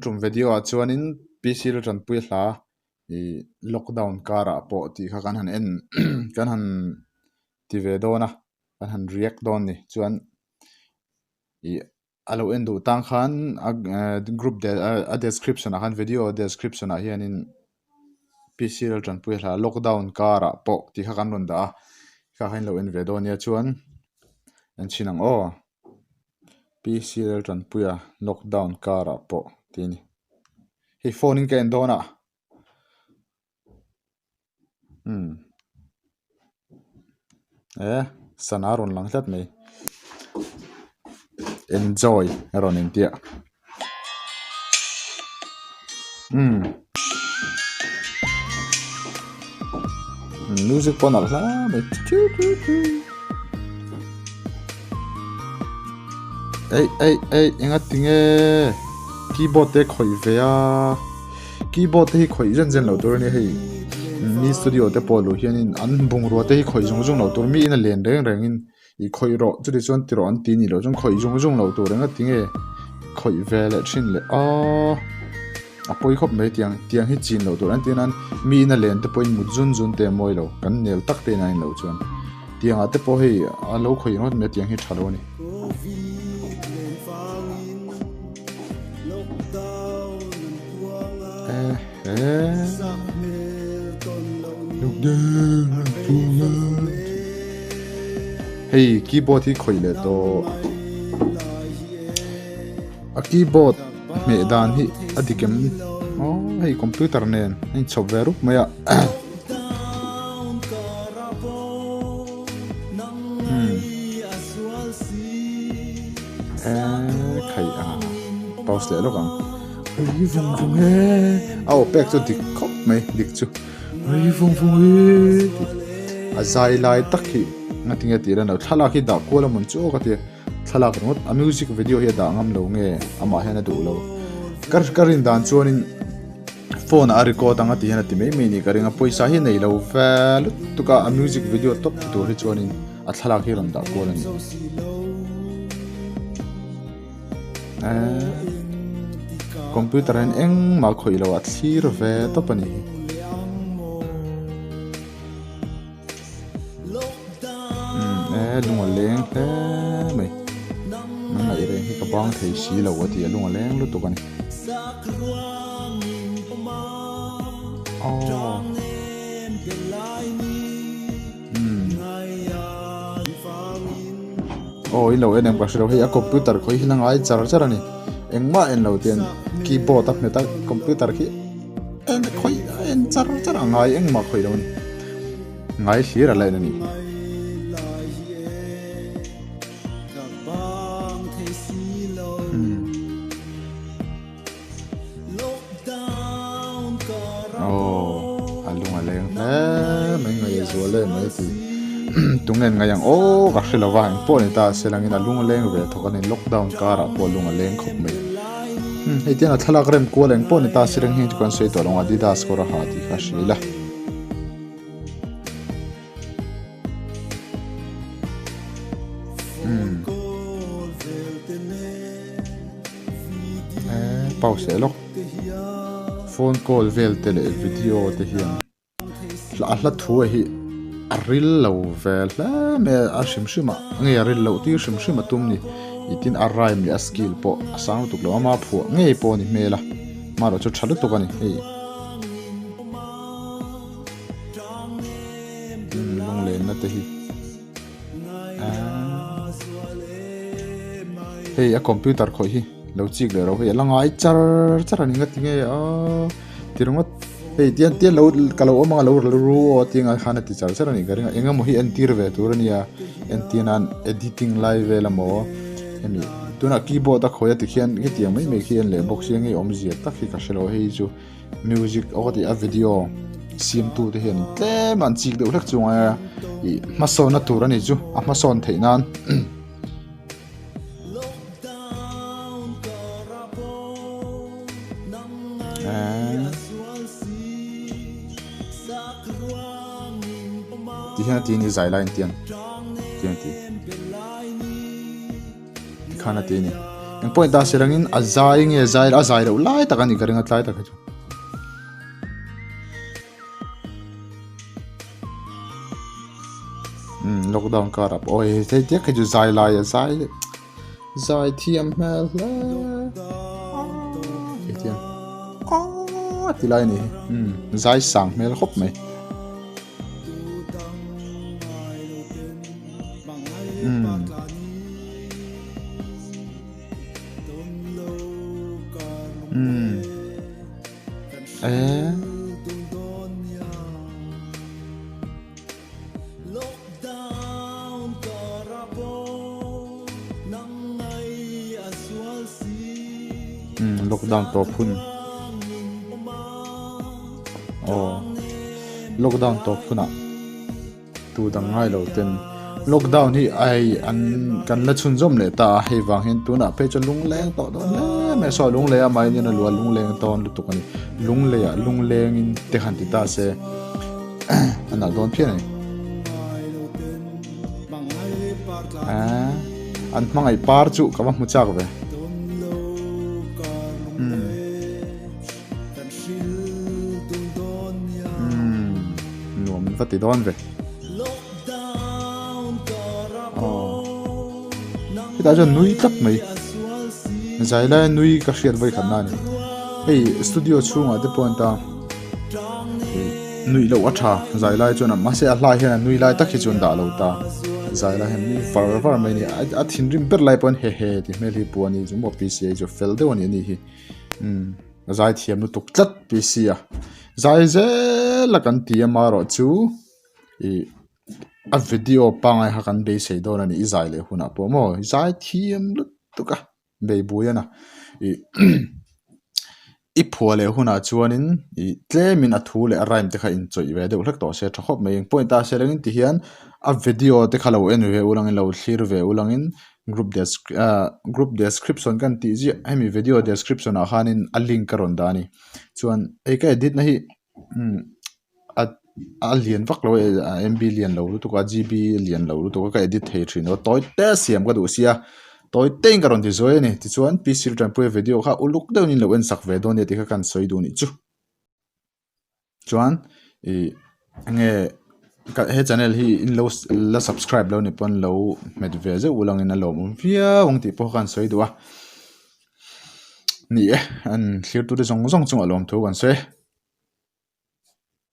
Tun tum video ah chuanin PC la tanpui hla ih lockdown karah pawh tih kha kan han en kan han ti ve dawn a kan han react dawn a ni chuan ih a lo en duh tang khan a group a description ah khan video description ah hianin PC la tanpui hla lockdown karah pawh tih kha kan rawn dah a kha kha in lo en ve dawn nia chuan en chhin ang aw. PCL tanpuia lockdown karah pawh tih a ni. Hei phone in ka en dawn a. Umm. E sana rawn lang tlat mai. Enjoy a rawn intiah. Umm. Music pawh a nalh hle mai Eih eih eih enga tinge keyboard te khawih ve a keyboard te hi khawih zen zen loh tur a nia hei mi studio te pawh luh hianin an bungrua te hi khawih zung zung loh tur miin a len reng rengin I khawih rawh chuti chuan ti rawh an ti nih loh chuan khawih zung zung loh tur engati tinge khawih ve leh thin leh aaa a pawi khawp mai tiang tiang hi chin loh tur an ti nan mi ina len te pawhin mut zun zun te a mawi lo kan nel tak te in a in loh chuan tiang ah te pawh hei a lo khawih ringawt mai a tiang hi tha lo a ni. Hei keyboard hi khawih leh tawh a keyboard hmeh dan hi a dik em aw hei computer nen a inchhawp ve rup mai a. Eee khai a pause leh lawk ang ui vung vung e a aw pek chu dik khawp mai dik chu ui vung vung e tih a zai lai tak hi ngatinge tih ila no thlalak hi dah kual a mawn chu aw ka ti a thlalak ringawt a music video hi a dah ngam lo nge amah hian a duh lo ka ka rin dan chuanin phone ah a record ang a ti hian a ti mai mai a nih ka ring a pawisa hi a nei lo vel lutuk a a music video tawp tur hi chuanin a thlalak hi a rawn dah kual a ni eee computer ah hian engmah khawih loh a thlir ve tawp a ni hi. Eee lung a leng hle mai nang ngaih reng hi ka bang thei si lo a ti a lung a leng lutuk a ni aww umm aw in lo en em ka hre lo hei a computer khawi hi la ngai char char a ni engmah en lo tian keyboard a hmet a computer khi en khawih a en char char a ngai engmah khawih lo a ni ngai hlir a la en a nih hi. Aw a lung a leng hle mai ngaih a zual em mai ti tunge an ngaih ang aw ka hre lova engpawh a ni ta se langin a lung a leng ve thawk a ni lockdown karah pawh a lung a leng khawp mai. Hei tiang a thlalak rem kual eng pawh ni ta se reng hi chu kan sawi tawh lo ang Adidas kawr a ha tih kha hria ila. Eee pause leh lawk phone call vel te leh video te hian. A hla thu a hi a ril lo ve hle mai a a hrim hrim ah nge a ril loh tir hrim hrim a tum ni tih tin a rhyme leh a skill pawh a sang lutuk lo a ama phuah ngei pawh a ni hmel a amaherawh chu tha lutuk a ni hei lunglenna te hi hei a computer khawih hi lo chik leh ro hei a la ngai char char a ni nga tinge aw ti ringawt hei tian tian lo ka lo awm anga lo ru aw tih ang khan a ti char char a nih ka ring a eng emaw hi entir ve tur a nia entir nan editing lai vel emaw hemi tunah keyboard a khawi a tikhian hetiang mai mai khi en leh bawk sia nge awmzia tak hi ka hrelo hei chu. Music aw ka tih a video siamtu te hian tlem an chik deuh hlek chu ngai a ih hmasawnna tur a ni chu a hmasawn theih nan ti hian a ti a ni zai lai an ti ang ti an ti tikhan a ti a ni. Eng pawh ni ta se rangin a zai nge zai a zai loh lai tak a nih ka ring a tlai tak hi chu. Umm lockdown kar ah pawh hei hei diak hi chu zai lai a zai zai thiam hmel hle hetiang aaa ti lai a nih hi umm zai sang hmel khawp mai. Umm. Umm. Eh. Umm lockdown tawp hun. Aw lockdown tawp hunah tu dang ngai lo ten lockdown hi ai an kan la chhunzawm leh ta a hei vang hian tunah phei chuan lungleng tawh dawn hle mai saw lunglei a mahni hian a luah lungleng dawn lutuk a ni lungleiah lunglengin te han ti ta se a nalh dawn phian a ni aaa an hmangaih par chu ka va hmu chak ve umm. Umm nuam va ti dawn ve. Aw hetah chuan nui tlat mai zai laia nui ka hriat vawi khat na a ni hei studio chhungah te pawh an ta nuih loh a tha zai lai chuan mahse a hla hian a nui lai tak hi chuan dah lo ta zai lai hian nui var var mai a ni a thinrim ber lai pawh hian hehe tih hmel hi pu a ni chu maw P C A chu fel deuh a ni a nih hi. Umm a zai thiam lutuk tlat P C a zai zel a kan ti a marawh chu ih a video pangngai kha kan beisei dawn a ni i zai leh hunah pawh maw i zai thiam lutuk a beibui a na ih i phuah leh hunah chuanin ih tlemin a thu leh a rhyme te kha inchawih ve deuh hlek tawh se a tha khawp mai engpawh ni ta se rengin tihian a video te kha lo en ve ulangin lo thlir ve ulangin group desc ah group description kan tih ziah hemi video description ah khanin a link a rawn dah a ni chuan hei ka edit na hi umm a a lian vak lo a M B lian lo lutuk a G B lian lo lutuk a ka edit thei thin lo tawi te siam ka duh sia tawi te in ka rawn ti zuai a ni tichuan P C tanpuia video kha uluk deuhin in lo en sak ve dawn nia tih kha kan sawi duh a nih chu. Chuan ih enge he channel hi in lo la subscribe lo ni pawn lo hmet ve zeuh ulangin a lawmawm viau ang tih pawh kha an sawi duh a ni e an thlir tute zawng zawng chungah lawmthu kan sawi e.